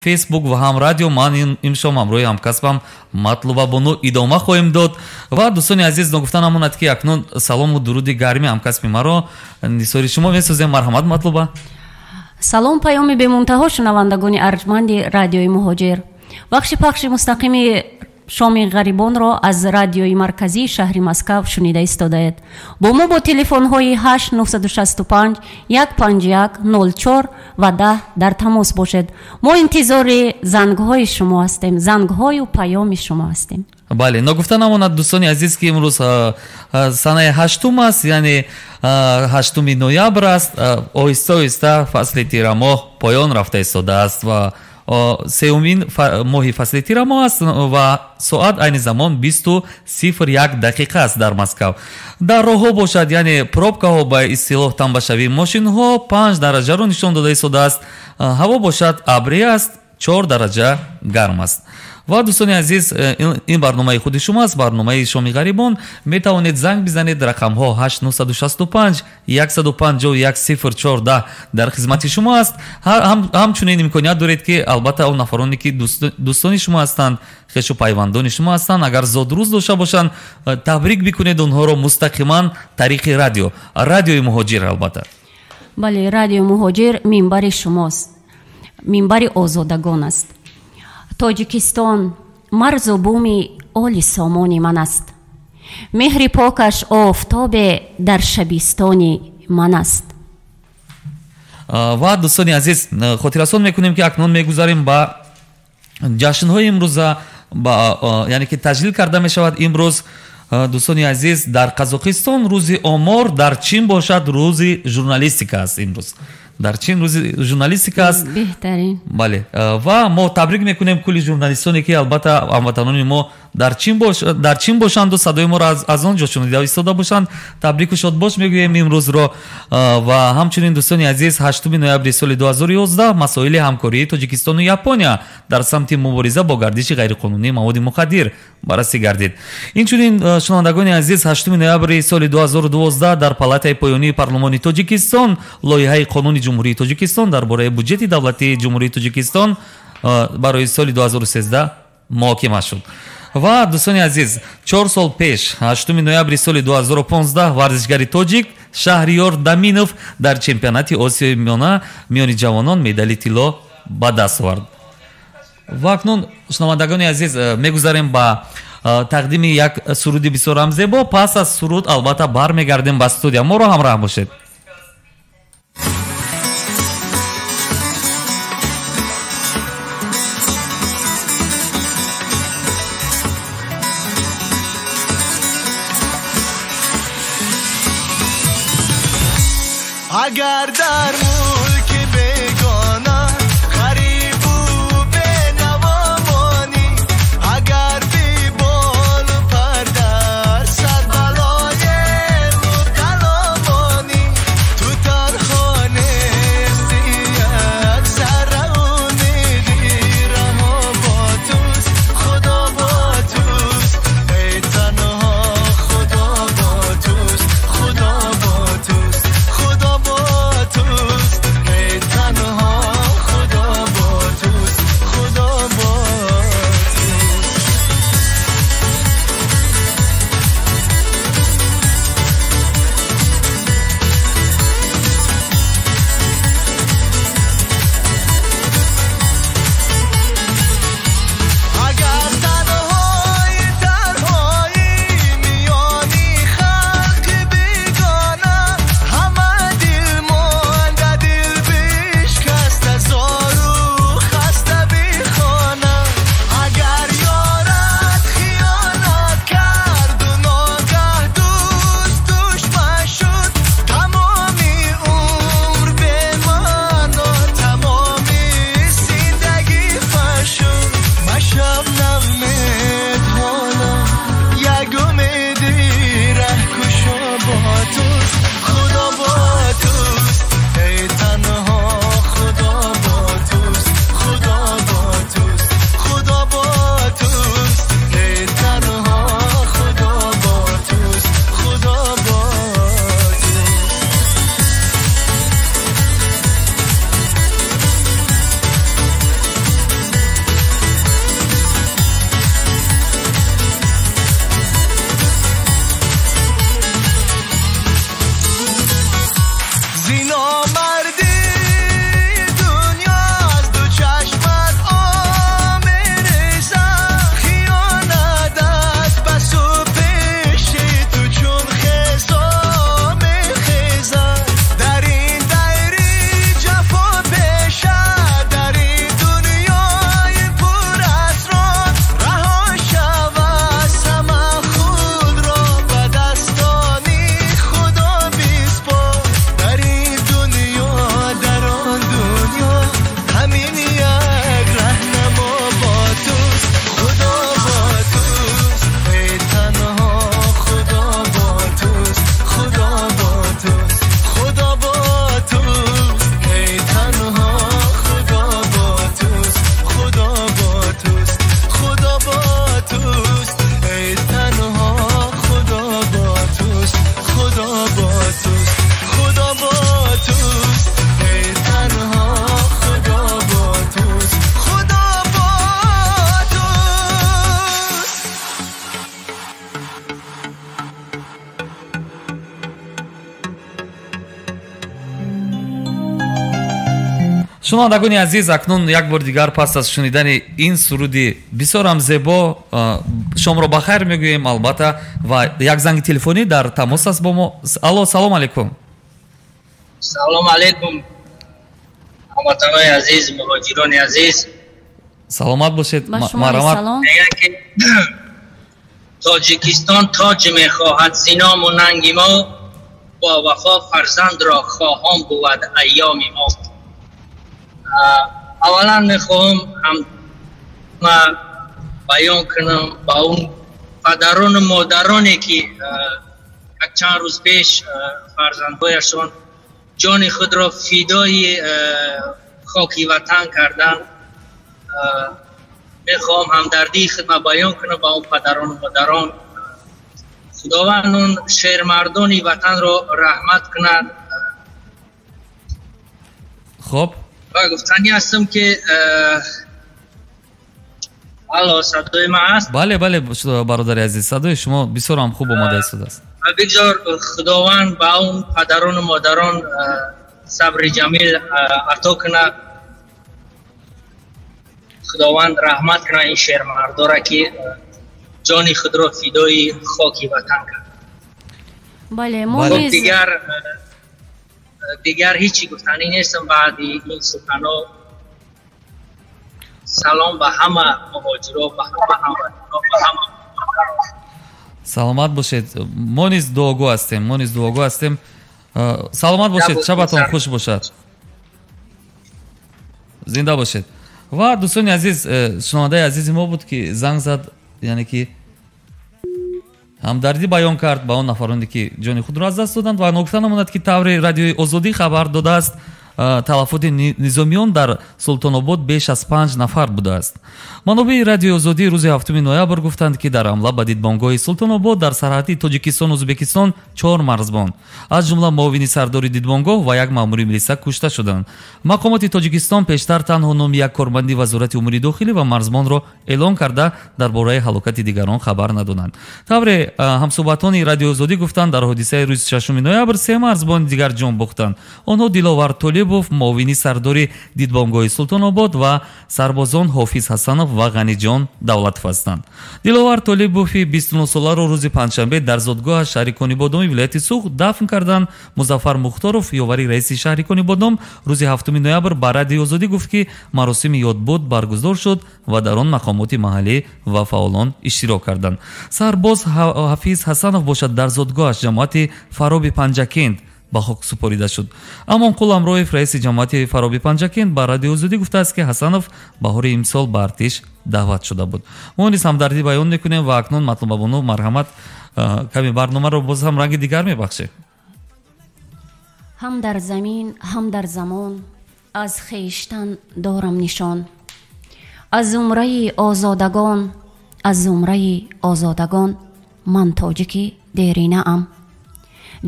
Фейсбук ва ҳам радио. Ман имшом ҳамроҳи ҳамкасбам Матлуба Бону идома хоҳем дод. Ва дӯстони азиз, ногуфта намонад, ки акнун салому дуруди гарми ҳамкасби маро нисори шумо месозем. Марҳамат, Матлуба. Салом, паёми бемунтаҳо шунавандагони арҷманди радиои Муҳоҷир. Бахши пахши мустақими шоми ғарибонро аз радиои марказии шаҳри Москав шунида истодаед. Бо мо бо телефонҳои 8 965 151 04 ва 10 дар тамос бошед. Мо интизори зангҳои шумо ҳастем, зангҳою паёми шумо ҳастем. Бале, ногуфта намонад, дӯстони азиз, ки имрӯз санаи ҳаштум аст, яъне 8 ноябр аст. Оҳиста оҳиста фасли тирамоҳ поён рафта истодааст ва сеюмин моҳи фасли тирамоҳ аст ва соат айни замон 20:01 аст дар Москав. Дар роҳҳо бошад, яъне пробкаҳо, ба истилоҳ тамбашавии мошинҳо 5 дараҷаро нишон дода истодааст. Ҳаво бошад абрӣ аст, 4 дараҷа гарм аст. Ва дӯстони азиз, ин барномаи худи шумо аст, барномаи шоми ғарибон. Метавонед занг бизанед, рақамҳо 8 965 151 04 10 дар хизмати шумо аст. Ҳамчунин имконият доред, ки албатта он нафароне ки дӯстони шумо ҳастанд, хешу пайвандони шумо ҳастанд, агар зодрӯз дошта бошанд, табрик бикунед онҳоро мустақиман тариқи радио, радиои Муҳоҷир албатта. Бале, радиои Муҳоҷир минбари шумост, минбари озодагон аст. Тоҷикистон марзу буми оли сомони ман аст, меҳри покаш офтобе дар шабистони ман аст. Ва дӯстони азиз, хотиррасон мекунем, ки акнун мегузарем ба ҷашнҳои имрӯза, яъне ки таҷлил карда мешавад имрӯз. Дӯстони азиз, дар Қазоқистон рӯзи омор, дар Чин бошад рӯзи журналистика аст. Имрӯз дар Чин рӯзи журналистика аст. Беҳтарин. Бале, ва мо табрик мекунем кулли журналистоне, ки албатта ҳамватанони мо дар Чин бошанду садои моро аз он ҷо шунида истода бошанд. Табрику шодбош мегӯем имрӯзро. Ва ҳамчунин, дӯстони азиз, 8 ноябри соли 2011 масоили ҳамкории Тоҷикистону Япония дар самти мубориза бо гардиши ғайриқонунии маводи мухаддир баррасӣ гардид. Инчунин, шунавандагони азиз, 8 ноябри соли 2012 дар палатаи поёнии парлумони Тоҷикистон лоиҳаи қонуни Ҷумҳурии Тоҷикистон дар бораи буҷети давлатии Ҷумҳурии Тоҷикистон барои соли 2013 муҳокима шуд. Ва дӯстони азиз, 4 сол пеш, 8 ноябри соли 2015, варзишгари тоҷик Шаҳриёр Даминов дар чемпионати Осиёи Миёна миёни ҷавонон медали тилло ба даст овард. Ва акнун, шунавандагони азиз, мегузарем ба тақдими як суруди бисёрам зебо. Пас аз суруд албатта бармегардем ба студия. Моро ҳамроҳ бошед. Агар дар мулки бегона ғарибу бенаво монӣ, агар беболу пар дар сад балое мубтало монӣ, ту танҳо нестӣ, як зарра умеди раҳо бо туст, Худо бо туст, эй танҳо Худо бо туст, Худо бо туст, Худо бо туст. Шунавандагони азиз, акнун як бор дигар пас аз шунидани ин суруди бисёрам зебо шомро ба хайр мегӯем, албатта, ва як занги телефонӣ дар тамос аст бо мо. Алло, салом алейкум. Салом алейкум, ҳамватанони азиз, муҳоҷирони азиз. Саломат бошед. Марҳамат. Мегӯянд ки Тоҷикистон тоҷ мехоҳад зи ному нанги мо, бо вафо фарзандро хоҳон бувад айёми мо. Аввалан мехоҳам ҳама баён кунам ба он падарону модароне ки як чанд рӯз пеш фарзандҳояшон ҷони худро фидои хоки ватан карданд. Мехоҳам ҳамдардии худро баён кунам ба он падарону модарон. Худованд он шермардони ватанро раҳмат кунад. Хоб, ва гуфтанӣ ҳастам ки алло, садои ман аст? Бале, бале, бародари азиз, садои шумо бисёр ҳам хуб омода истодааст. Ва бигзор Худованд ба он падарону модарон сабри ҷамил ато кунад. Худованд раҳмат кунад ин шермардора ки ҷони худро фидои хоки ватан кард. Бале, мо низ дигар ҳеҷ гуфтанӣ нестам баъди ин сухано. Салом ба ҳама муҳоҷиро, ба ҳама ҳамватанҳо, ба ҳама. Саломат бошед. Мо низ дуогӯ ҳастем, мо низ дуогӯ ҳастем. Саломат бошед, шабатон хуш бошад, зинда бошед. Ва дӯстони азиз, шунавандаи азизи мо буд ки занг зад, яъне ки ҳамдардӣ баён кард ба он нафароне ки ҷони худро аз даст доданд. Ва ногуфта намонад ки таври Радиои Озодӣ хабар додааст, талафоти низомиён дар Султонобод беш аз 5 нафар будааст. Манобеи Радиои Озодӣ рӯзи 7 ноябр гуфтанд ки дар ҳамла ба дидбонгоҳи Султонобод дар сарҳади Тоҷикистону Ӯзбекистон 4 марзбон, аз ҷумла муовини сардори дидбонгоҳ ва як маъмури милиса кушта шуданд. Мақомоти Тоҷикистон пештар танҳо номи як корманди Вазорати умури дохилӣ ва марзбонро эълон карда, дар бораи ҳалокати дигарон хабар надоданд. Тавре ҳамсӯҳбатони Радиои Озодӣ гуфтанд, дар ҳодисаи рӯзи 6 ноябр 3 марзбони дигар ҷон бохтанд. Онҳо Диловар Толибов, муовини сардори дидбонгоҳи Султонобод, ва сарбозон Ҳофиз Ҳасанов ва Ғаниҷон Давлатов ҳастанд. Диловар Толибови 29-соларо рӯзи панҷшанбе дар зодгоҳаш шаҳри Конибодоми вилояти Суғд дафн карданд. Музаффар Мухторов, ёвари раиси шаҳри Конибодом, рӯзи 7 ноябр ба Радиои Озодӣ гуфт ки маросими ёдбуд баргузор шуд ва дар он мақомоти маҳаллӣ ва фаъолон иштирок карданд. Сарбоз Ҳафиз Ҳасанов бошад дар зодгоҳаш ҷамоати Фароби Панҷакент ба хок супорида шуд. Амонқул Амроев, раиси ҷамоати Фароби Панҷакент, ба Радиои Озодӣ гуфтааст ки Ҳасанов баҳори имсол ба артиш даъват шуда буд. Мо низ ҳамдардӣ баён мекунем ва акнун Матлубабону, марҳамат, каме барномаро боз ҳам ранги дигар мебахшем. Ҳам дар замин, ҳам дар замон аз хештан дорам нишон, аз зумраи озодагон, аз зумраи озодагон ман тоҷики деринаам.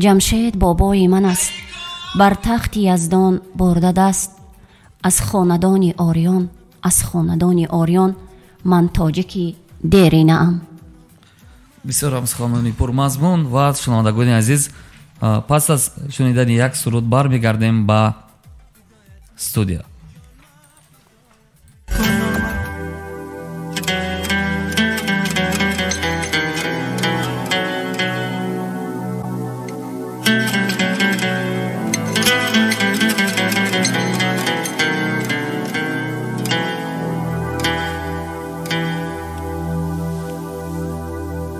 Ҷамшед бобои ман аст, бар тахти яздон бурда даст, аз хонадони ориён, аз хонадони ориён ман тоҷики деринаам. Бисёр ҳам суханони пурмазмун. Ва шунавандагони азиз, пас аз шунидани як суруд бармегардем ба студия.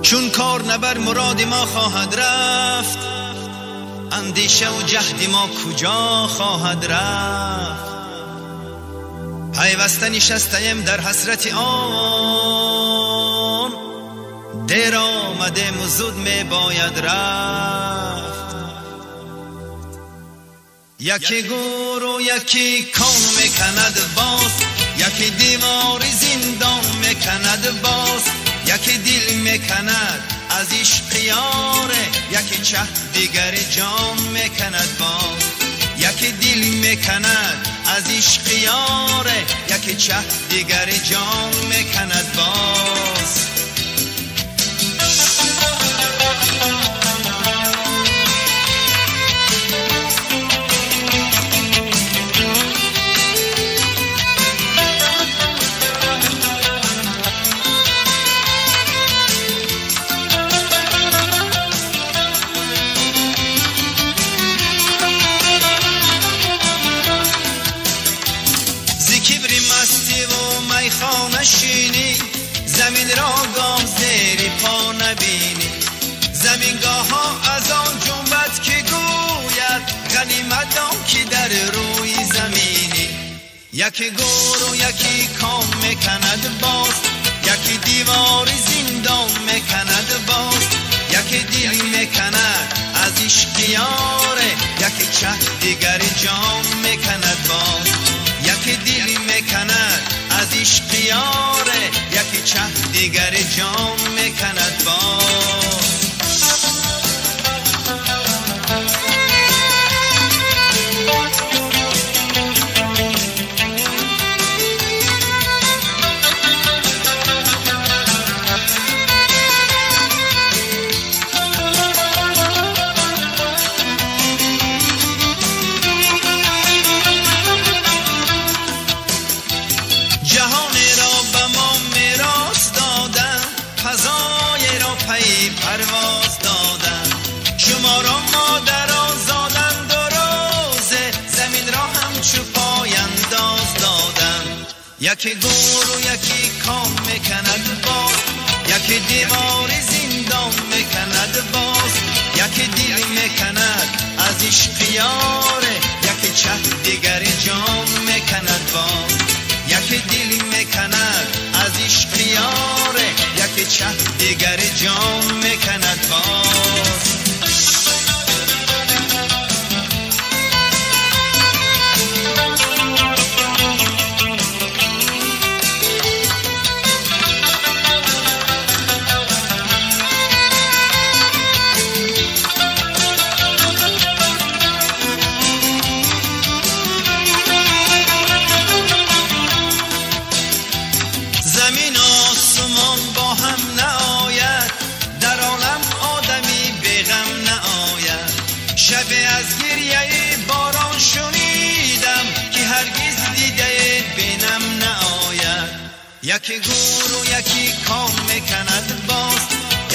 Чун кор набар муроди мо хоҳад рафт, андешаву ҷаҳди мо куҷо хоҳад рафт? Пайваста нишастаем дар ҳасрати он, дер омадему зуд мебояд рафт. Яке гуру яке кон меканад боз, яке девори зиндон меканад боз, яке дил меканад аз ишқи ёре, яке чаҳ дигари ҷон меканад боз, яке дил меканад аз ишқи ёре, яке чаҳ дигари ҷон меканад боз. نشینی، زمین را گاه زیر پا نبینی. زمینگاه ها از آن جنبد که گوید غنیمت دان که در روی زمینی. یکی گور و یکی کام میکند باز، یکی دیوار زندان میکند باز، یکی دل میکند از عشق یاره، یکی چه دیگر جام میکند باز. یکی دل میکند از عشق یاره، یکی چه دیگر جام میکند باز. یکی گور و یکی کام میکند باز، یکی دیوار زندان میکند باز، یکی دل میکند از عشق یاره، یکی چه دیگر جام میکند باز. یکی دل میکند از عشق یاره، یکی چه دیگر جام میکند باز. یکی گور و یکی کام میکند باز،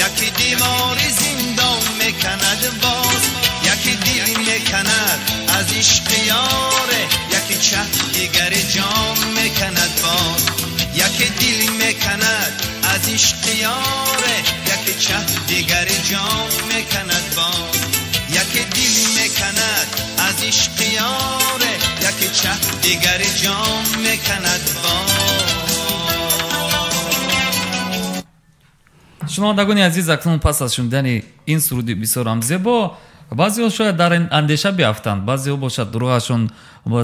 یکی دیوار زندان میکند باز، یکی دل میکند از عشق یاره، یکی چه دیگر جام میکند باز. یکی دل میکند از عشق یاره، یکی چه دیگر جام میکند باز. یکی دل میکند از عشق یاره، یکی چه دیگر جام میکند باز. Шунавандагони азиз, акнун пас аз шунидани ин суруди бисёрам зебо, баъзеҳо шояд дар ин андеша биафтанд, баъзеҳо бошад рӯҳашон,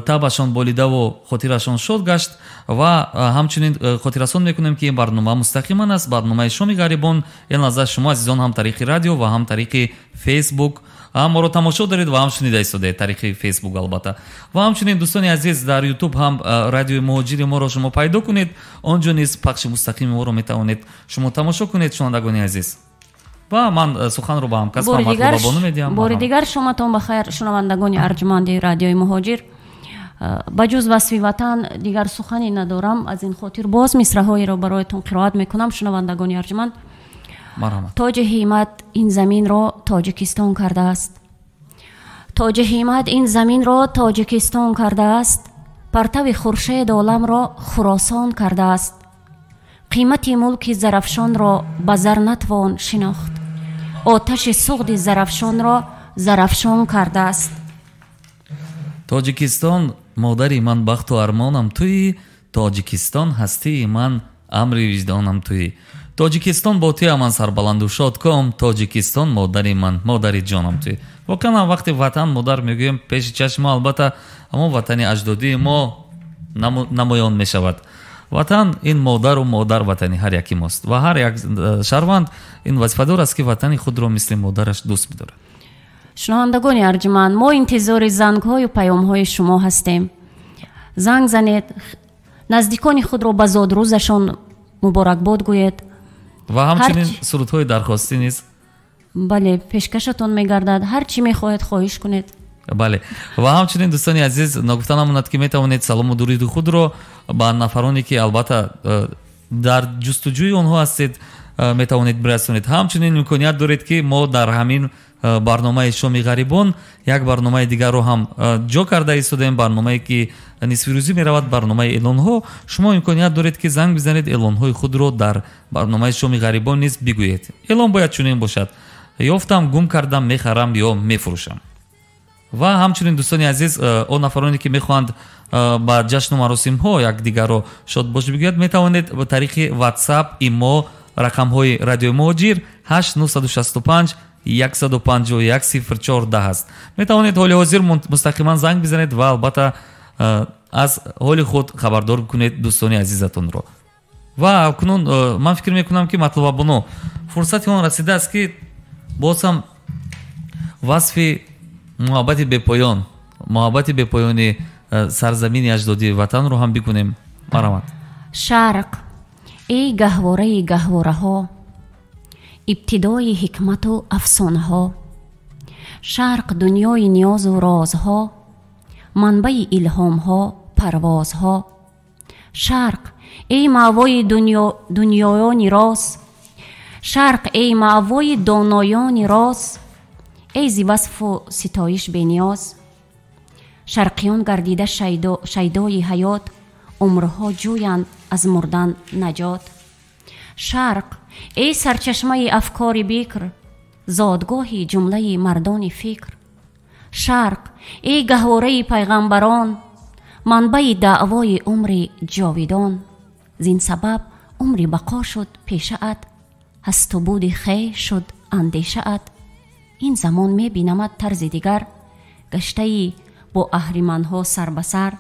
табашон болидаву хотирашон шод гашт. Ва ҳамчунин хотиррасон мекунем, ки ин барнома мустақиман аст, барномаи шоми ғарибон. Ин лаҳза шумо азизон ҳам тариқи радио ва ҳам тариқи фейсбук ҳам моро тамошо доред ва ҳам шунида истодаед тариқи фейсбук албатта. Ва ҳамчунин дӯстони азиз, дар ютуб ҳам радиои муҳоҷири моро шумо пайдо кунед, он ҷо низ пахши мустақими моро метавонед шумо тамошо кунед, шунавандагони азиз. Ва ман суханро ба ҳамкасбам Матлубабону медиҳам. Бори дигар шоматон ба хайр, шунавандагони арҷманди радиои муҳоҷир. Ба ҷуз васфи ватан дигар сухане надорам, аз ин хотир боз мисраҳоеро бароятон қироат мекунам, шунавандагони арҷманд. Тоҷи ҳиммат ин заминро Тоҷикистон кардааст. Тоҷи ҳиммат ин заминро Тоҷикистон кардааст. Партави хуршед оламро Хуросон кардааст. Қимати мулки Зарафшонро ба зар натвон шинохт. Оташи суғди Зарафшонро Зарафшон кардааст. Тоҷикистон модари ман, бахту армонам туӣ. Тоҷикистон ҳастии ман, амри виҷдонам туӣ. Тоҷикистон бо туя ман сарбаланду шодком. Тоҷикистон модари ман, модари ҷонам туӣ. Воқеан ҳам вақте ватан модар мегӯем, пеши чашми мо албатта ҳамон ватани аҷдодии мо намоён мешавад. Ватан ин модару модар ватани ҳар яки мост ва ҳар як шаҳрванд ин вазифадор аст, ки ватани худро мисли модараш дӯст бидорад. Шунавандагони арҷманд, мо интизори зангҳою паёмҳои шумо ҳастем. Занг занед, наздикони худро ба зодрӯзашон муборакбод гӯед. Ва ҳамчунин сурудҳои дархостӣ низ бале пешкашатон мегардад. Ҳар чӣ мехоҳед хоҳиш кунед. Бале, ва ҳамчунин дӯстони азиз, ногуфта намонад, ки метавонед салому дуруди худро ба нафароне, ки албатта дар ҷустуҷӯи онҳо ҳастед, метавонед бирасонед. Ҳамчунин имконият доред, ки мо дар ҳамин барномаи шоми ғарибон як барномаи дигарро ҳам ҷо карда истодаем, барномае ки нисфирӯзӣ меравад, барномаи эълонҳо. Шумо имконият доред, ки занг бизанед, эълонҳои худро дар барномаи шоми ғарибон низ бигӯед. Эълон бояд чунин бошад: ёфтам, гум кардам, мехарам ё мефурӯшам. Ва ҳамчунин, дӯстони азиз, он нафароне ки мехоҳанд ба ҷашну маросимҳо якдигарро шодбош бигӯяд, метавонед ба тариқи WhatsApp, имо, рақамҳои радиои Муҳоҷир 8 965 151 04 10 аст. Метавонед ҳоли ҳозир мустақиман занг бизанед ва албатта аз ҳоли худ хабардор кунед дӯстони азизатонро. Ва акнун ман фикр мекунам, ки Матлубабону, фурсати он расидааст, ки боз ҳам васфи муҳаббати бепоён, муҳаббати бепоёни сарзамини аҷдодии ватанро ҳам бикунем. Марҳамат. Шарқ, эй гаҳвораи гаҳвораҳо, ибтидои ҳикмату афсонаҳо, шарқ, дунёи ниёзу розҳо, манбаи илҳомҳо, парвозҳо, шарқ, эй маъвои дунёёни роз, шарқ, эй маъвои доноёни роз, эй зи васфу ситоиш бениёз. Шарқиён гардида шайдои ҳаёт, умрҳо ҷӯянд аз мурдан наҷот. Шарқ, эй сарчашмаи афкори бикр, зодгоҳи ҷумлаи мардони фикр, шарқ, эй гаҳвораи пайғамбарон, манбаи даъвои умри ҷовидон. Зин сабаб умри бақо шуд пешаат, ҳасту буди хеш шуд андешаат. Ин замон мебинамад тарзи дигар, гаштаи бо аҳриманҳо сар ба сар.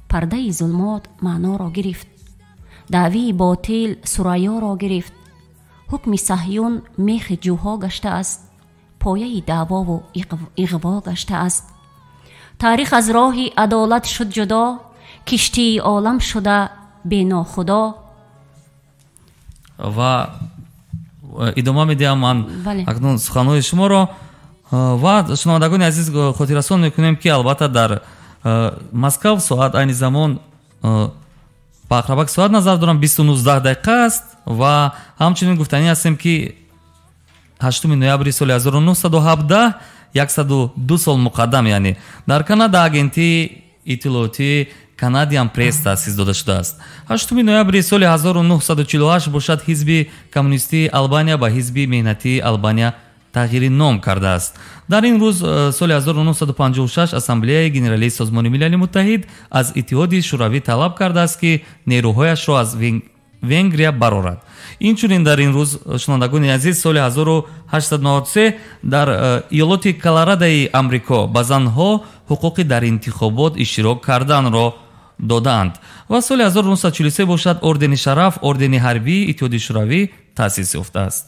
Пардаи зулмот маъноро гирифт, даъвии ботил сурайёро гирифт. Ҳукми саҳюн мехи ҷӯҳо гаштааст, пояи даъвову иғво гаштааст. Таърих аз роҳи адолат шуд ҷудо, киштии олам шуда бенохудо. Ва идома медиҳам ман акнун суханҳои шуморо. Ва шунавандагони азиз, хотиррасон мекунем, ки албатта дар Москав соат айни замон, ба ақрабаки соат назар дорам, 20:19 аст. Ва ҳамчунин гуфтанӣ ҳастем, ки 8 ноябри соли 1917, 102 сол муқаддам, яъне дар Канада агентии иттилоотии Canadian Press таъсис дода шудааст. 8 ноябри соли 1948 бошад, Ҳизби коммунистии Албания ба Ҳизби меҳнатии Албания тағйири ном кардааст. Дар ин рӯз соли 1956 Ассамблеяи Генералии Созмони Милали Муттаҳид аз Иттиҳоди Шӯравӣ талаб кардааст, ки нерӯҳояшро аз Венгрия барорад. Инчунин дар ин рӯз, шунавандагони азиз, соли 1893 дар иёлоти Колорадаи Амрико ба занҳо ҳуқуқи дар интихобот иштирок карданро додаанд. Ва соли 1943 бошад, Ордени Шараф, ордени ҳарбии Иттиҳоди Шӯравӣ таъсис ёфтааст.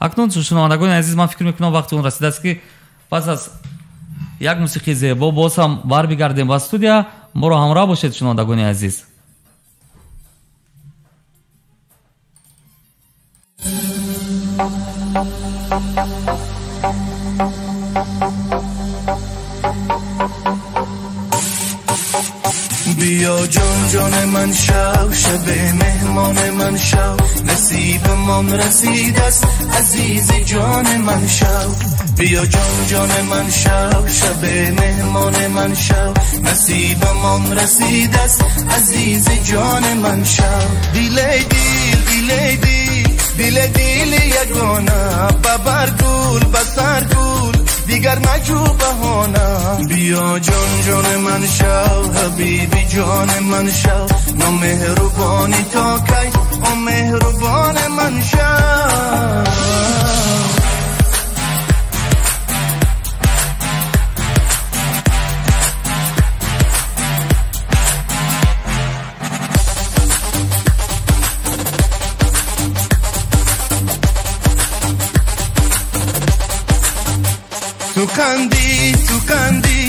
Акнун, шунавандагони азиз, ман фикр мекунам, вақти он расидааст, ки пас аз як мусиқии зебо боз ҳам бармегардем ба студия. Моро ҳамроҳ бошед, шунавандагони азиз. بیا جان جان من شو، شب مهمان من شو، نصیبمان رسید است، عزیز جان من شو. بیا جان جان من شو، شب مهمان من شو، نصیبمان رسید است، عزیز جان من شو. دل دل دل دل دل دل یگانه، ببر گل بسر گل، دیگر مجو بهانه. بیا جان جان من شو، حبیبی جان من شو، نامهربانی تا کی، او مهربان من شو. تو کندی تو کندی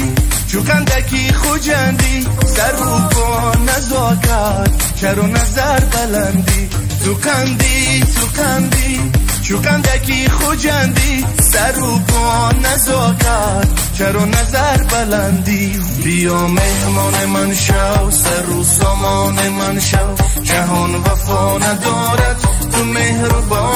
چو کندکی خوجندی، سر و پا نزاکت چرا نظر بلندی. تو کندی تو کندی چو کندکی خوجندی، سر و پا نزاکت چرا نظر بلندی. بیا مهمان من شو، سر و سامان من شو، جهان وفا ندارد، تو مهربان.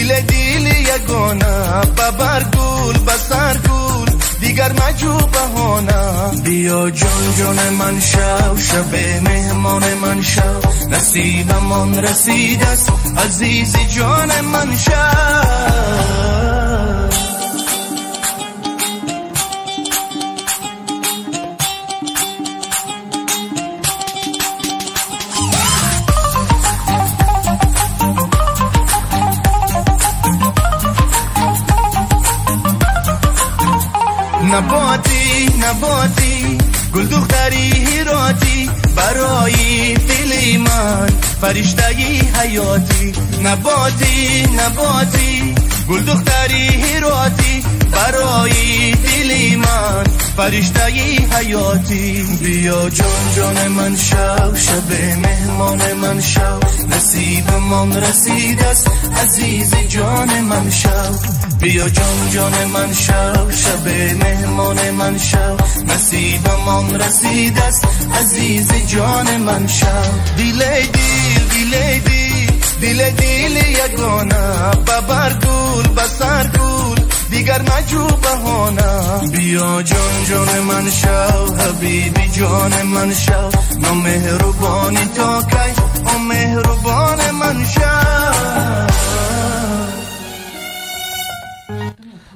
Дил дил ягона бабар гул басар гул дигар маҷӯ баҳона. Биё ҷон ҷон ман шав, шаб меҳмон ман шав, насибамон расидаст азизи ҷон ман шав. نباتی نباتی گل دختری هراتی، برای دل من فرشته‌ی حیاتی. نباتی نباتی گل دختری هراتی، برای دل من فرشته‌ی حیاتی. بیا جان جان من شو، شب مهمان من شو، نصیبمان رسیدست عزیز جان من شو. بیا جان جان من شو، شب مهمان من شو، نصیبمان رسیدست عزیز جان من شو. دل دل دل دل دل دل یگانه، ببر گل بسر گل دیگر مجو بهانه. بیا جان جان من شو، حبیبی جان من شو، نامهربانی تا کی او مهربان من شو.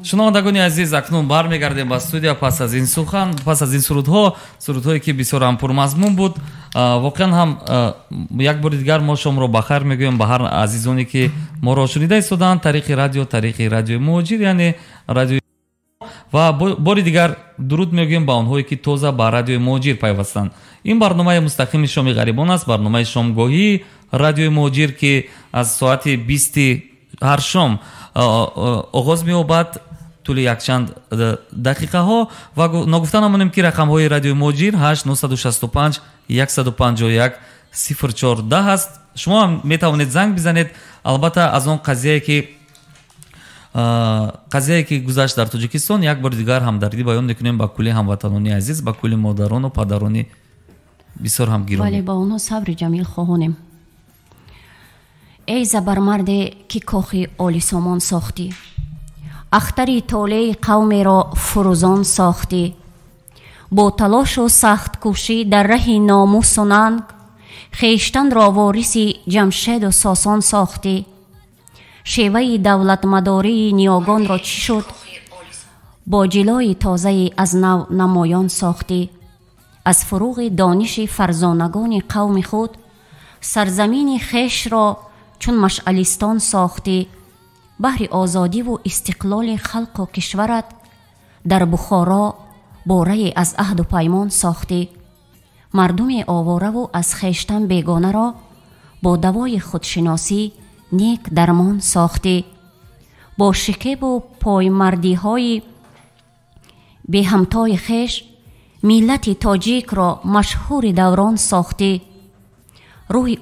Шунавандагони азиз, акнун бармегардем ба студия пас аз ин сухан, пас аз ин сурудҳо, сурудҳое ки бисёр ҳам пурмазмун буд. Воқеан ҳам як бори дигар мо шуморо ба хайр мегӯем ба ҳар азизоне ки моро шунида истодаанд тариқи радио, тариқи радиои Муҳоҷир, яъне радиои, ва бори дигар дуруд мегӯем ба онҳое ки тоза ба радиои Муҳоҷир пайвастанд. Ин барномаи мустақими шоми ғарибон аст, барномаи шомгоҳии радиои Муҳоҷир ки аз соати 20 ҳар шом оғоз меёбад тӯли якчанд дақиқаҳо. Ва ногуфта намонем ки рақамҳои радиои Муҳоҷир 8 965 151 0410 аст. Шумо ҳам метавонед занг бизанед. Албатта аз он қазияе ки гузашт дар Тоҷикистон як бори дигар ҳамдардӣ баён мекунем ба кулли ҳамватанони азиз, ба кулли модарону падарони бисёр ҳам гиромӣ. Бале, ба онҳо сабри ҷамил хоҳонем. Эй забармарде ки кохи олисомон сохтӣ, ахтари толеи қавмеро фурӯзон сохтӣ, бо талошу сахткӯшӣ дар раҳи номусу нанг хештанро вориси ҷамшеду сосон сохтӣ. Шеваи давлатмадории ниёгонро чӣ шуд? Бо ҷилои тозаи аз нав намоён сохтӣ. Аз фуруғи дониши фарзонагони қавми худ сарзамини хешро чун машъалистон сохтӣ. Баҳри озодиву истиқлоли халқу кишварат дар Бухоро борае аз аҳду паймон сохтӣ. Мардуми овораву аз хештан бегонаро бо давои худшиносӣ нек дармон сохтӣ. Бо шикебу поймардиҳои беҳамтои хеш миллати тоҷикро машҳури даврон сохтӣ. Рӯҳи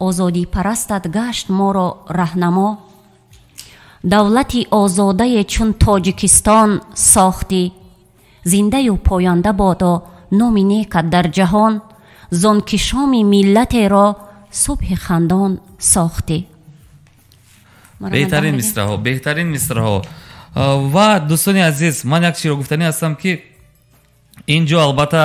озодипарастат гашт моро раҳнамо, давлати озодае чун Тоҷикистон сохтӣ. Зиндаю поянда бодо номи некат дар ҷаҳон, зон ки шоми миллатеро субҳи хандон сохтӣ. Беҳтарин мисраҳо, беҳтарин мисраҳо. Ва дӯстони азиз, ман як чиро гуфтанӣ ҳастам ки ин ҷо албатта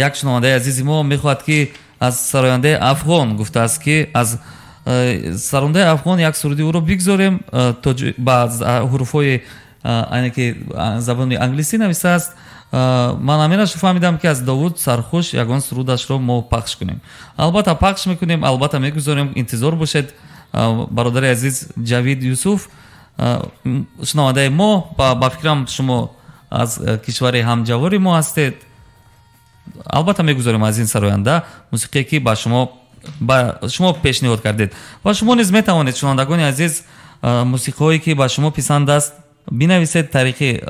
як шунавандаи азизи мо мехоҳад ки аз сарояндаи афғон гуфтааст ки аз сарондаи афғон як суруди ӯро бигзорем, ба ҳуруфҳои айне ки забони англисӣ нависааст. Ман ҳаминашро фаҳмидам ки аз Довуд Сархуш ягон сурудашро мо пахш кунем. Албатта пахш мекунем, албатта мегузорем, интизор бошед. Бародари азиз Ҷавид Юсуф, шунавандаи мо, ба фикрам шумо аз кишвари ҳамҷавори мо ҳастед. Албатта мегузорем аз ин сароянда мусиқие ки ба шумо пешниҳод кардед. Ва шумо низ метавонед, шунавандагони азиз, мусиқиҳое ки ба шумо писанд аст бинависед тариқи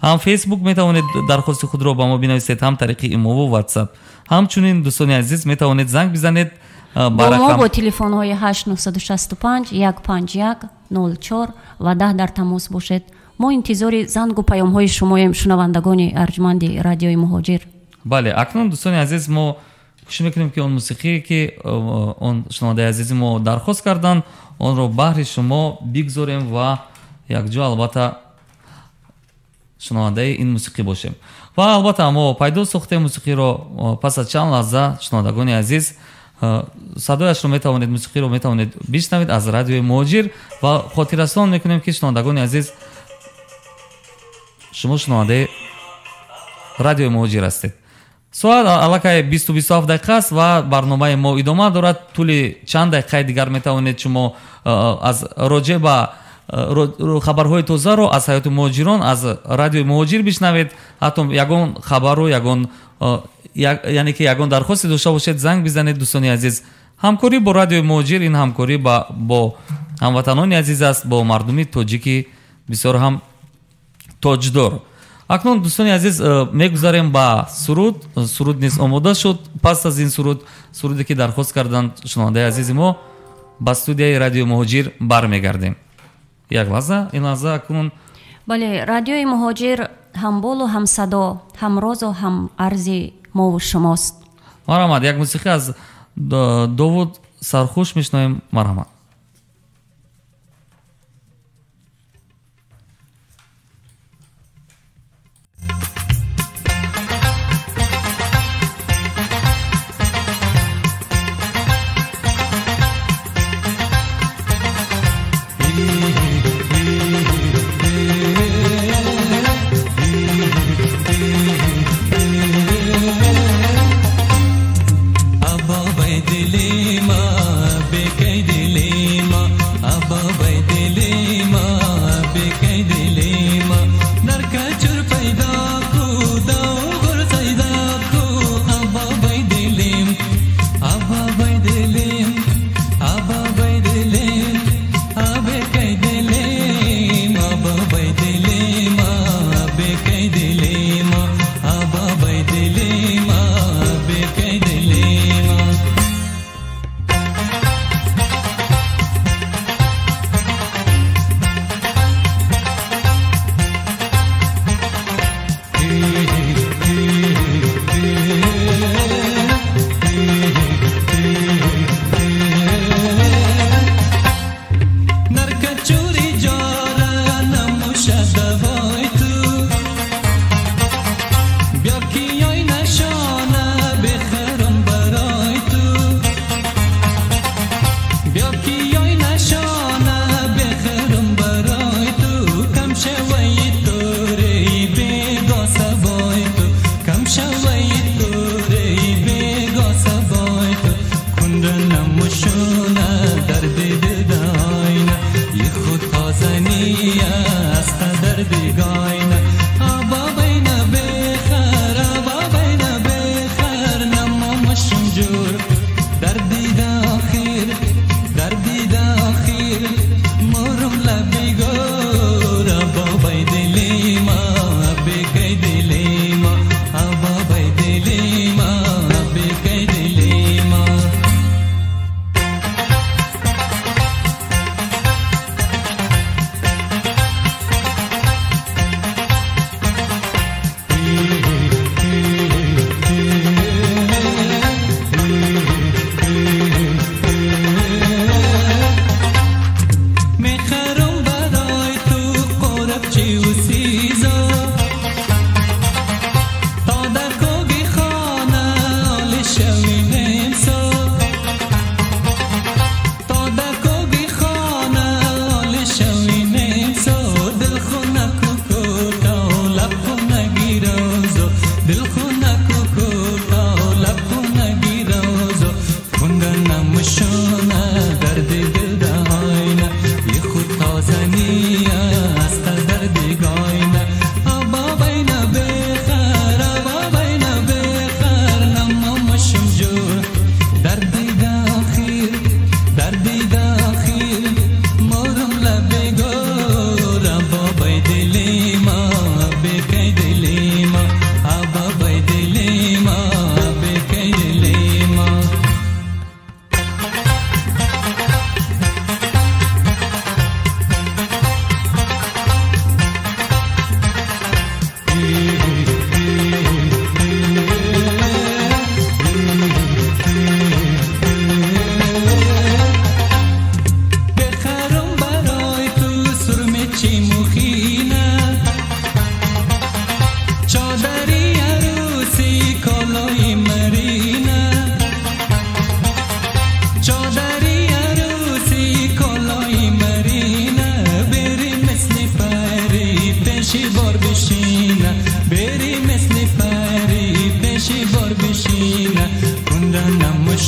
ҳам Фейсбук метавонед дархости худро ба мо бинависед, ҳам тариқи имову Ватсап. Ҳамчунин дӯстони азиз метавонед занг бизанед бо мо бо телефонҳои 8 965 151 04 ва 10 дар тамос бошед. Мо интизори зангу паёмҳои шумоем, шунавандагони арҷманди радиои Муҳоҷир. Бале, акнун дӯстони азиз мо Кӯшиш мекунем, ки он мусиқие, ки он шунавандаи азизи мо дархост карданд, онро баҳри шумо бигзорем ва якҷо албатта шунавандаи ин мусиқӣ бошем. Ва албатта мо пайдо сохтем мусиқиро. Пас аз чанд лаҳза, шунавандагони азиз, садояшро метавонед, мусиқиро метавонед бишнавед аз радиои Муҳоҷир. Ва хотиррасон мекунем, ки шунавандагони азиз, шумо шунавандаи радиои Муҳоҷир ҳастед. Соат аллакай 20:27 дақиқа аст ва барномаи мо идома дорад. Тӯли чанд дақиқаи дигар метавонед шумо аз роҷеъ ба хабарҳои тозаро аз ҳаёти муҳоҷирон аз радиои Муҳоҷир бишнавед. Ҳатто ягон хабару ягон, яъне ки ягон дархосте дошта бошед, занг бизанед. Дӯстони азиз, ҳамкорӣ бо радиои Муҳоҷир ин ҳамкорӣ бо ҳамватанони азиз аст, бо мардуми тоҷики бисёр ҳам тоҷдор. Акнун, дӯстони азиз, мегузарем ба суруд. Суруд низ омода шуд. Пас аз ин суруд, суруде ки дархост карданд шунавандаи азизи мо, ба студияи радиои Муҳоҷир бармегардем. Як лаҳза, ин лаҳза акнун. Бале, радиои Муҳоҷир ҳамболу ҳамсадо, ҳамрозу ҳамарзи мову шумост. Марҳамат, як мусиқӣ аз Довуд Сархуш мешунавем. Марҳамат. Dilima, bekay dilima.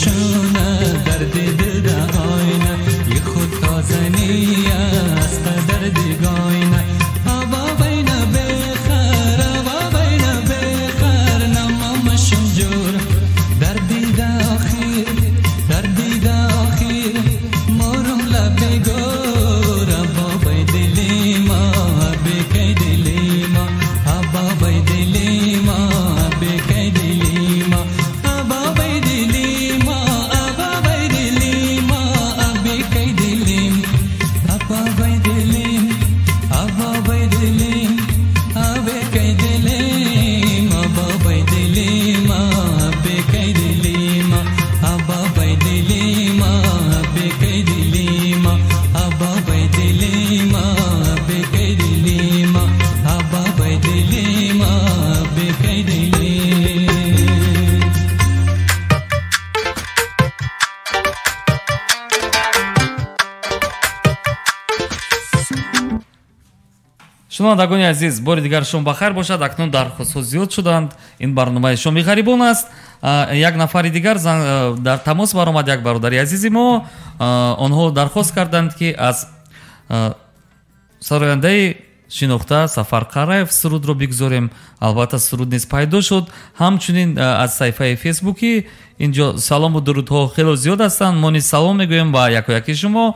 نشونه درد دل ده آینه ی خود تازنی از قدر دیگاینه آبا بین بخر آبا بین بخر نمامشم جور درد ده آخر درد ده آخر مورم لبه گور آبا بی دلی ما بکی دلی ما آبا بی دلی ما بکی دلی ما آبا بی دلی ما آبا بی دلی ما بکی دلی آبا بی دلی آبا بی دلی بکی دلی آبا بی دلی ما بکی دلی ما آبا بی دلی ما بکی دلی ما آبا بی دلی ما بکی دلی ما آبا بی دلی ما بکی دلی. Шунавандагони азиз, бори дигар шом бахайр бошад. Акнун дархостҳо зиёд шуданд. Ин барномаи шоми ғарибон аст. Як нафари дигар дар тамос баромад, як бародари азизи мо. Онҳо дархост карданд, ки аз сарояндаи шинохта Сафар Қараев сурудро бигзорем. Албатта суруд низ пайдо шуд. Ҳамчунин аз саҳифаи фейсбукӣ инҷо салому дурудҳо хело зиёд ҳастанд. Мо низ салом мегӯем ба якояки шумо.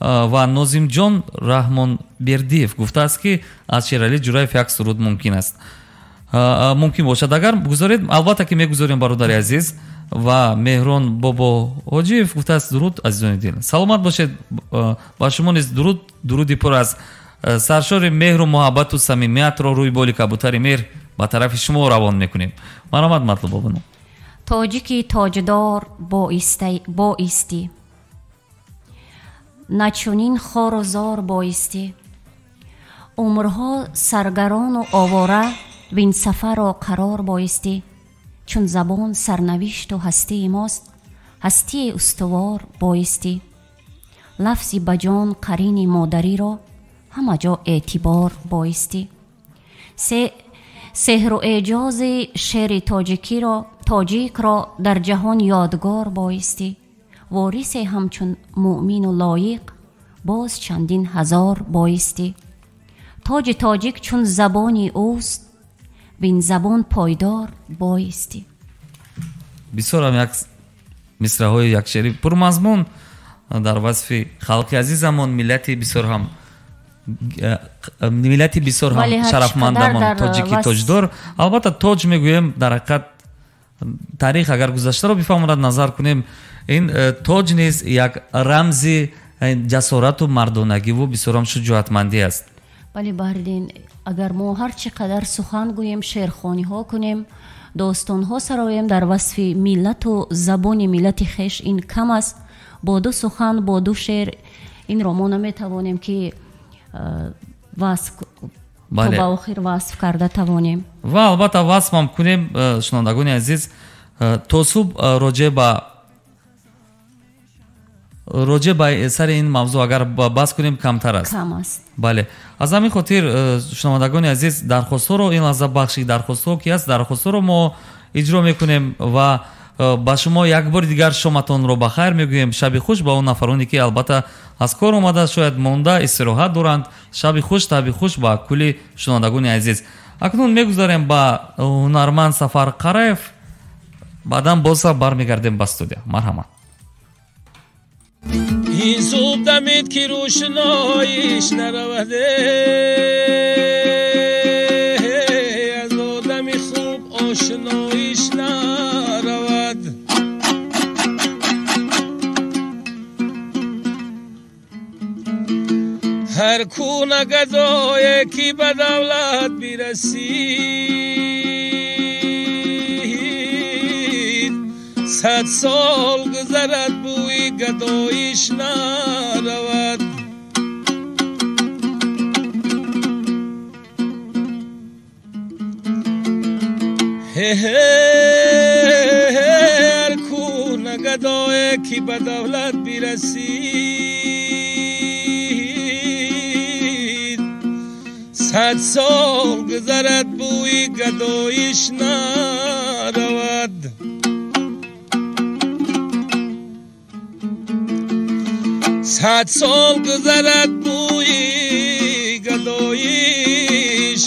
Ва Нозимҷон Раҳмонбердиев гуфтааст, ки аз Шералӣ Ҷураев як суруд мумкин аст. Мумкин бошад агар гузоред, албатта ки мегузорем, бародари азиз. Ва Меҳрон Бобоҳоҷиев гуфтааст: дуруд, азизони дил, саломат бошед. Ба шумо низ дуруд, дуруди пур аз саршори меҳру муҳаббату самимиятро рӯи боли кабутари меҳр ба тарафи шумо равон мекунем. Марҳамат, Матлубобону. Тоҷики тоҷдор боистӣ, на чунин хору зор боистӣ. Умрҳо саргарону овора, вин сафарро қарор боистӣ. Чун забон сарнавишту ҳастии мост, ҳастии устувор боистӣ. Лафзи ба ҷон қарини модариро ҳама ҷо эътибор боистӣ. Сеҳру эъҷози шеъри тоҷикро дар ҷаҳон ёдгор боистӣ. Ворисе ҳамчун муъмину лоиқ боз чандин ҳазор боистӣ. Тоҷи тоҷик чун забони ӯст, вин забон пойдор боистӣ. Бисёрам як мисраҳои як шеъри пурмазмун дар васфи халқи азизамон, миллати бисёр ҳам шарафмандамон, тоҷики тоҷдор. Албатта тоҷ мегӯем, дар ҳақиқат таърих агар гузаштаро бифаҳмонад, назар кунем, ин тоҷ низ як рамзи ҷасорату мардонагиву бисёрам шуҷоатмандӣ аст. Бале, Баҳриддин, агар мо ҳар чӣ қадар сухан гӯем, шеърхониҳо кунем, достонҳо сароем дар васфи миллату забони миллати хеш, ин кам аст. Бо ду сухан, бо ду шеър инро мо наметавонем ки васф то ба охир васф карда тавонем. Ва албатта васфам кунем, шунавандагони азиз, то субҳ роҷеъ ба сари ин мавзӯъ агар баҳс кунем, камтар аст. Кам аст. Бале, аз ҳамин хотир, шунавандагони азиз, дархостҳоро ин лаҳза бахши дархостҳо ки аст, дархостҳоро мо иҷро мекунем ва ба шумо як бори дигар шоматонро ба хайр мегӯем. Шаби хуш ба он нафароне ки албатта аз кор омада, шояд монда, истироҳат доранд. Шаби хуш, таби хуш ба кулли шунавандагони азиз. Акнун мегузарем ба ҳунарманд Сафар Қараев, баъдан боз бармегардем ба студия. Марҳамат. Ин субҳ дамид ки рӯшноиш наравад, аз одами хуб ошноиш наравад. Ҳар ку нагадое ки ба давлат бирасид, сад сол гузарад бӯи гадоиш наравад. Ҳар ку нагадое ки ба давлат бирасид, сад сол гузарад бӯи гадоиш наравад. 100 сол гузарад бӯи гадоиш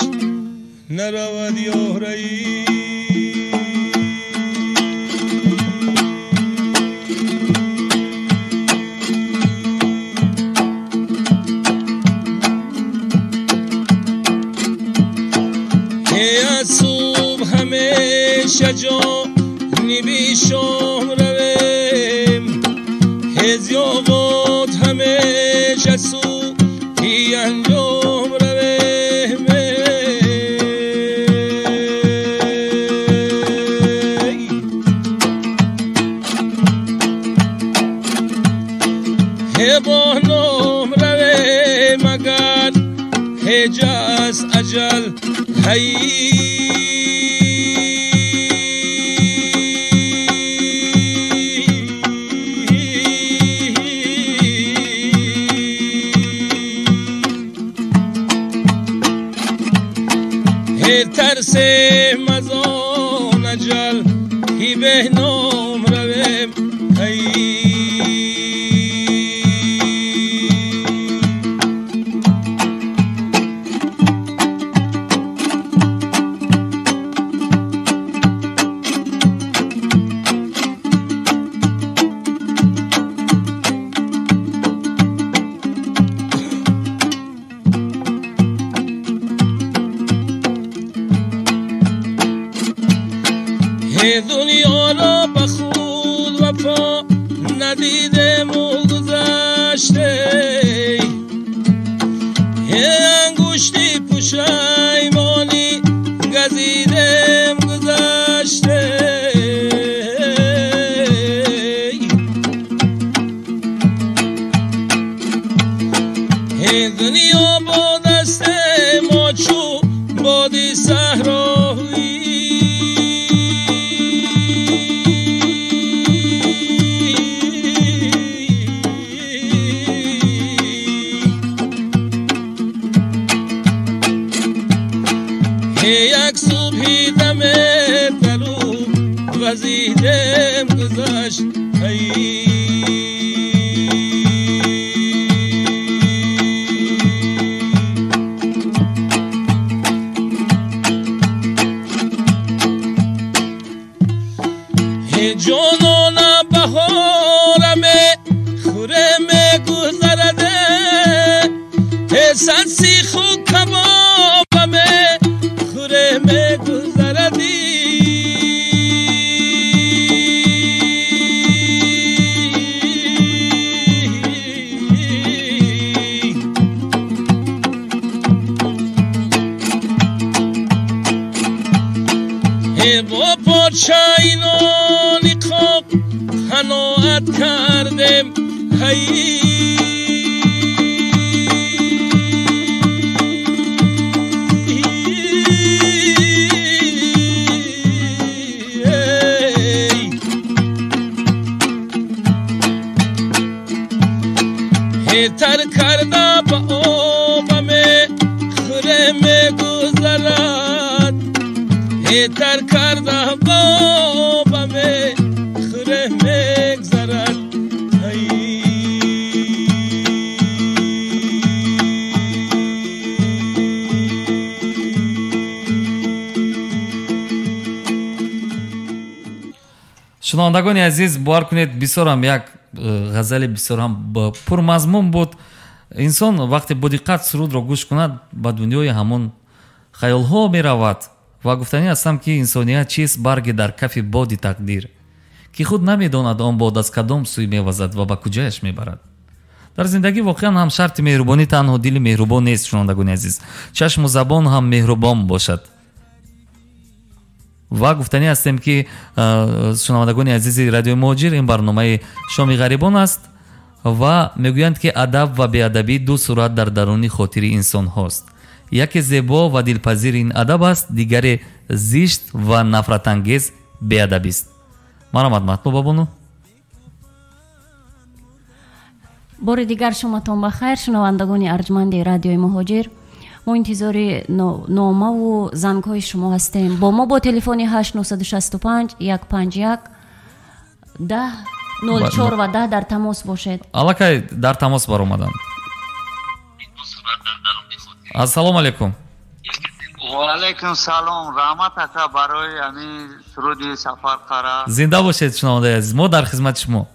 наравад ёраи. از صبح همیشه جانبی شام رویم، هزیابات همیشه سوی انجام رویم. با نام رویم اگر هجاز اجل هی، ترس مزان اجل هی به نام رویم. دنیا را به خود وفا ندیدم و گذشته، انگشتی پشیمانی گزیدم گذشته. دنیا با دست ما چو بادی صحرایی، یک صبحی دم طلوع وزیدم گذشت. جانان بهارم خوره میگذرده، صد سیخ و کبابم خوره میگذردی. با پادشاهی نانی خاک قناعت کردم، هی تر کرده به آبم خوره میگذرد، تر کرده به آبم خوره میگذرد. Шунавандагони азиз, бовар кунед, бисёрам як ғазали бисёр ҳам пурмазмун буд. Инсон вақте бо диққат сурудро гӯш кунад, ба дунёи ҳамон хаёлҳо меравад. Ва гуфтанӣ ҳастам, ки инсоният чист барге дар кафи боди тақдир, ки худ намедонад он бод аз кадом сӯй мевазад ва ба куҷояш мебарад. Дар зиндагӣ воқеан ҳам шарти меҳрубонӣ танҳо дили меҳрубон нест, шунавандагони азиз, чашму забон ҳам меҳрубон бошад. Ва гуфтанӣ ҳастем, ки шунавандагони азизи радиои Муҳоҷир, ин барномаи шоми ғарибон аст ва мегӯянд, ки адаб ва беадабӣ ду сурат дар даруни хотири инсонҳост. Яке зебо ва дилпазир ин адаб аст, дигаре зишт ва нафратангез беадабист. Марҳамат, Матлуба бону. Бори дигар шуматон ба хайр, шунавандагони арҷманди радиои Муҳоҷир. Мо интизори номаву зангҳои шумо ҳастем. Бо мо бо телефони 8965 151 10 04 ва 10 дар тамос бошед. Аллакай дар тамос баромаданд. Ассалому алайкум. Ва алайкум салом. Раҳмат ака барои ҳамин суруди Сафар Қара. Зинда бошед, шунавандаи азиз. Мо дар хизмати шумо.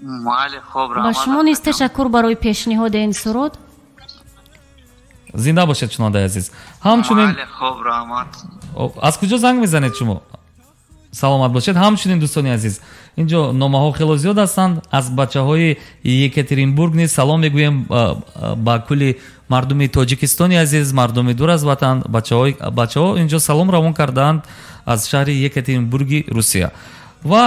Майли, хуб, раҳмат. Ба шумо низ ташаккур барои пешниҳоди ин суруд. Зинда бошед, шунавандаи азиз. Ҳамчунин Майли, хуб, раҳмат. Аз куҷо занг мезанед шумо? Саломат бошед. Ҳамчунин дӯстони азиз, инҷо номаҳо хело зиёд ҳастанд. Аз бачаҳои Екатеринбург низ салом мегӯем ба кулли мардуми Тоҷикистони азиз, мардуми дур аз ватан. Бачаҳо инҷо салом равон кардаанд аз шаҳри Екатеринбурги Русия. Ва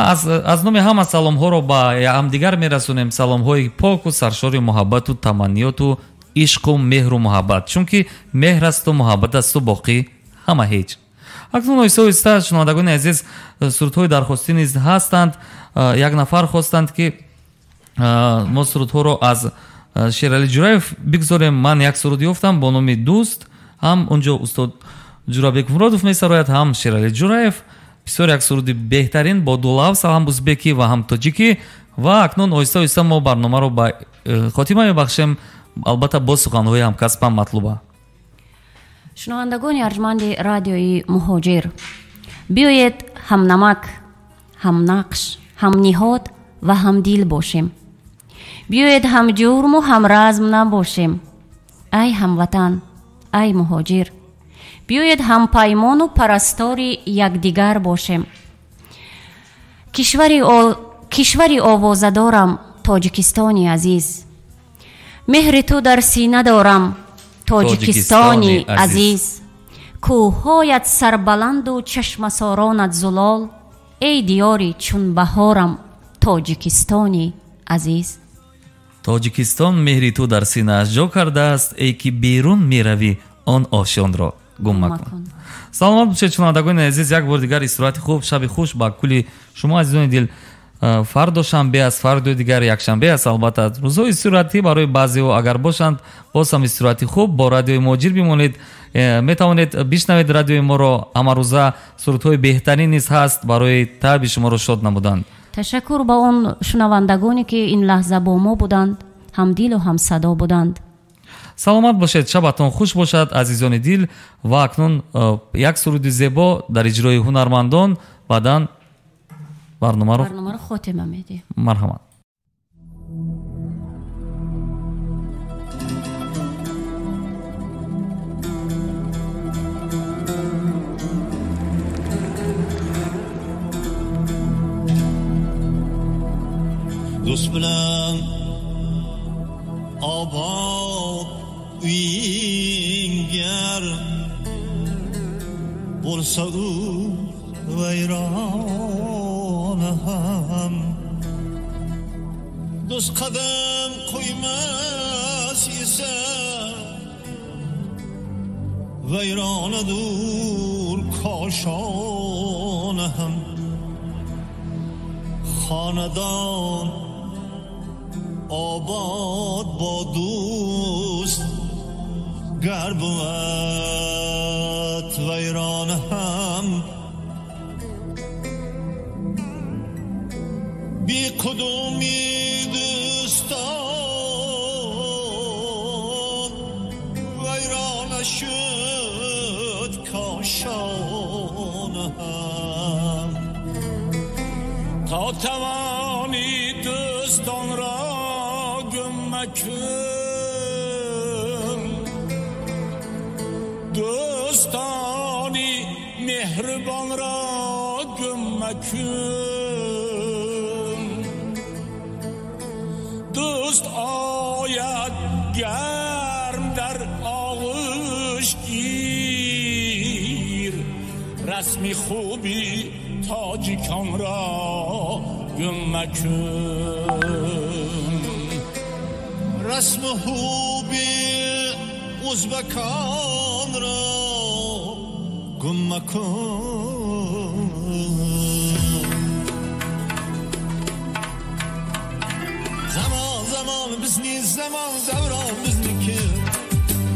аз номи ҳама саломҳоро ба ҳамдигар мерасонем. Саломҳои поку саршори муҳаббату таманниёту ишқу меҳру муҳаббат, чунки меҳр асту муҳаббат асту боқӣ ҳама ҳеҷ. Акнун оҳиста оҳиста, шунавандагони азиз, сурудҳои дархостӣ низ ҳастанд. Як нафар хостанд, ки мо сурудҳоро аз Шерали Ҷураев бигзорем. Ман як суруд ёфтам бо номи Дӯст. Ҳам онҷо устод Ҷурабек Муродов месарояд, ҳам Шерали Ҷураев. Бисёр як суруди беҳтарин бо ду лафз, ҳам узбекӣ ва ҳам тоҷикӣ. Ва акнун оҳиста оҳиста мо барномаро ба хотима мебахшем. Албатта, боз суханҳои ҳамкасбам матлуба. Шунавандагони арҷманди радиои Муҳоҷир, биёед ҳамнамак, ҳамнақш, ҳамниҳод ва ҳамдил бошем. Биёед ҳамҷурму ҳамразм набошем. Ай ҳамватан, ай муҳоҷир, биёед ҳампаймону парастори якдигар бошем. Кишвари овозадорам, Тоҷикистони азиз. Меҳри ту дар сина дорам, Тоҷикистони азиз. Кӯҳҳоят сарбаланду чашмасоронат зулол, эй диёри чун баҳорам, Тоҷикистони азиз. Тоҷикистон меҳри ту дар синааш ҷо кардааст, эй ки берун меравӣ, он ошёнро гум макун. Саломат бошед, шунавандагони азиз. Як бори дигар истироҳати хуб, шаби хуш ба кулли шумо, азизони дил. Фардо шанбе аст, фардои дигар якшанбе аст. Албатта, рӯзҳои истироҳатӣ барои баъзеҳо агар бошанд, боз ҳам истироҳати хуб. Бо радиои Муҳоҷир бимонед. Метавонед бишнавед радиои моро ҳамарӯза. Сурудҳои беҳтарин низ ҳаст барои таъби шуморо шод намудан. Ташаккур ба он шунавандагоне, ки ин лаҳза бо мо буданд, ҳамдилу ҳамсадо буданд. Саломат бошед, шабатон хуш бошад, азизони дил. Ва акнун як суруди зебо дар иҷрои ҳунармандон, баъдан барномаро хотима медиҳем. Марҳамат. Do'st bilan obod uyingar bo'lsa u vayrona ham, do'st qadam qo'ymas esa vayronadur koshona ham. Xonadon obod bo do'st gar buvat vayrona ham, bequdumi do'ston vayrona shud koshona ham. То тавони дӯстонро гум макун, дӯстони меҳрубонро гум макун. Дӯст ояд гарм дар оғӯш гир, расми хуби тоҷиконро гум макун. Расми хуби узбаконро гум макун. Замон замон bizni, zamon davron bizniki,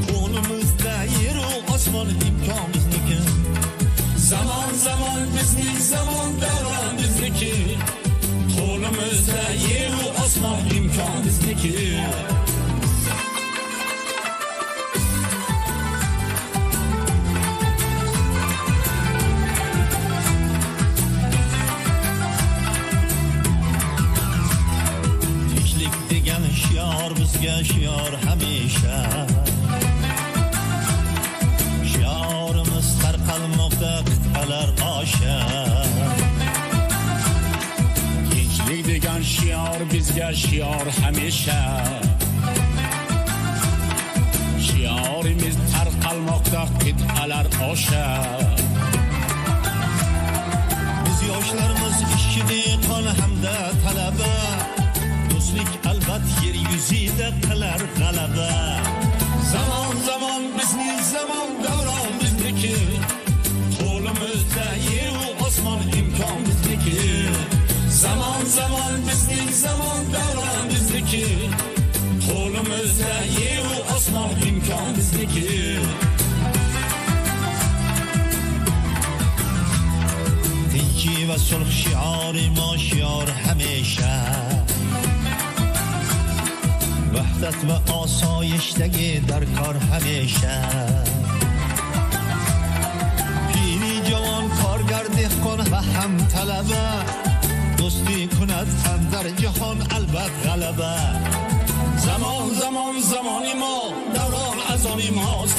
qo'limizda yeru osmon imkon bizniki. Zamon zamon bizni, zamon davron bizniki, qo'limizda Qo'limizda yer-u osmon, imkon bizniki. Tinchlik degan shior bizga shior hamisha. Shiorimiz tarqalmoqda qit'alar osha. Tinchlik degan shior bizga shior hamisha. Shiorimiz tarqalmoqda qit'alar osha. Biz yoshlarimiz ishchi, dehqon hamda talaba. Do'stlik albat yer yuzida qilar g'alaba. Zamon zamon bizning zamon, davron bizniki. Qo'limizda yer-u osmon, imkon bizniki. Zamon zamon bizning zamon, davron bizniki. Qo'limizda yer-u osmon, imkon bizniki. Tinchlik va sulh shiori mo shior hamisha. Vahdat va osoyishtagi darkor hamisha. Piri javon, korgar, dehqon va ham talaba. Do'stlik kunad dar jahon albat g'alaba. Zamon zamon zamoni mo, davron az oni most.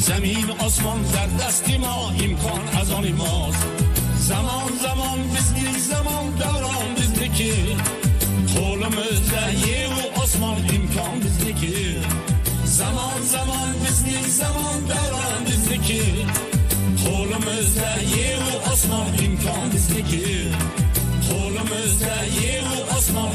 Zamin osmon dar dasti mo, imkon az oni most. Zamon zamon bizning zamon, davron bizniki. Qo'limizda yer-u osmon, imkon bizniki. Zamon zamon bizning zamon, davron bizniki. Qo'limizda yer-u osmon, imkon bizniki. Qo'limizda yer-u osmon,